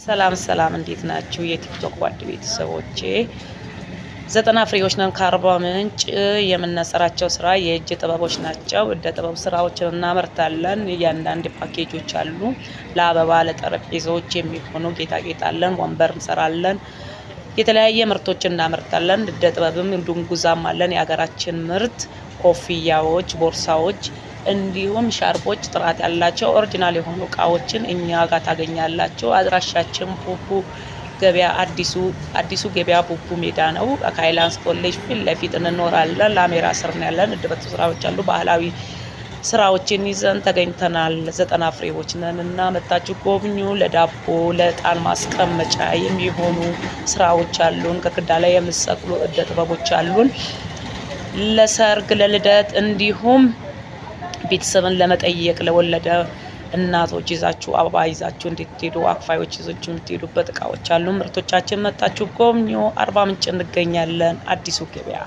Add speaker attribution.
Speaker 1: ሰላም ሰላም፣ እንዴት ናችሁ? የቲክቶክ ጓድ ቤተሰቦቼ 90 ፍሬዎች ነን ከአርባ ምንጭ። የምንሰራቸው ስራ የእጅ ጥበቦች ናቸው። እደ ጥበብ ስራዎችን እናመርታለን። እያንዳንድ ፓኬጆች አሉ። ለአበባ ለጠረጴዛዎች የሚሆኑ ጌጣጌጥ አለን። ወንበር እንሰራለን። የተለያየ ምርቶችን እናመርታለን። እደ ጥበብም ድንጉዛም አለን። የሀገራችን ምርት ኮፍያዎች፣ ቦርሳዎች እንዲሁም ሻርፖች ጥራት ያላቸው original የሆኑ እቃዎችን እኛ ጋር ታገኛላችሁ። አድራሻችን ቡቡ ገበያ አዲሱ ገበያ ቡቡ ሜዳ ነው። ከሃይላንስ ኮሌጅ ፊት ለፊት እንኖራለን። ላሜራ ስር ነው ያለን። እድበት ስራዎች አሉ። ባህላዊ ስራዎችን ይዘን ተገኝተናል። 90 ፍሬዎች ነን እና መታችሁ ጎብኙ። ለዳቦ ለእጣን ማስቀመጫ የሚሆኑ ስራዎች አሉን። ግድግዳ ላይ የምሰቅሉ እደ ጥበቦች አሉን። ለሰርግ፣ ለልደት እንዲሁም ቤተሰብን ለመጠየቅ ለወለደ እናቶች ይዛችሁ አበባ ይዛችሁ እንድትሄዱ አክፋዮች ይዛችሁ የምትሄዱበት እቃዎች አሉ። ምርቶቻችን መጣችሁ ጎብኙ። አርባ ምንጭ እንገኛለን። አዲሱ ገበያ።